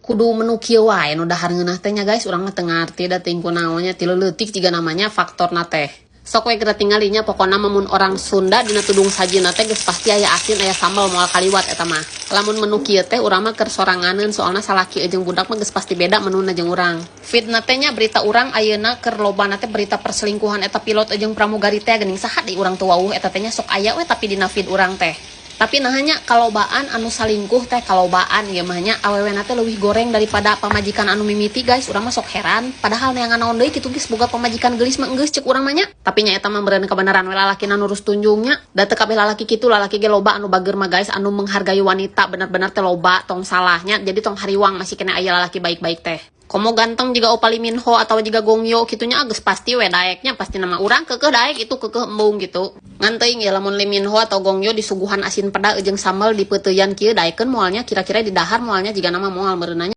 Kudu menu kieu wae nu dahar ngeunah teh nya, guys. Urang mah teu ngarti da teuing kunaon nya, ti leutik jiga namanya faktorna teh. Sok we kita tinggali nya, pokona mun orang Sunda dina tudung sajina teh geus pasti aya asin, aya sambal, moal kaliwat eta mah. Lamun menu kieu teh urang mah keur soranganeun, soalna salaki jeung budak mah geus pasti beda menuna jeung urang. Feedna teh nya berita urang ayeuna keur lobana teh berita perselingkuhan eta pilot jeung pramugari teh geuning. Saha di urang teu wawuh eta teh nya, sok aya we tapi dina feed urang teh. Tapi naha nya kalobaan anu salingkuh teh, kalobaan ieu mah nya, awewena teh leuwih goreng daripada pamajikan anu mimiti, guys. Urang mah sok heran, padahal neangan naon deui kitu geus boga pamajikan geulis mah enggeus ceuk urang mah nya. Tapi nya eta mah meureun kebenaran we lalakina nurus tunjungnya da teu kabeh lalaki kitu. Lalaki ge loba anu bager mah, guys, anu menghargai wanita bener-bener teh loba, tong salahnya. Jadi tong hariwang, masih kena aya lalaki baik-baik teh. Komo ganteng juga Opa Lee Min Ho atau juga Gong Yoo kitunya, geus pasti we daeknya, pasti nama urang keukeuh daek itu, keukeuh embung gitu. Ngan teuing ya lamun Lee Min Ho atau Gong Yoo disuguhan asin peda jeung sambal di peuteuyan kieu, daekeun moalnya kira-kira, di dahar moalnya? Jiga nama moal meureunanya.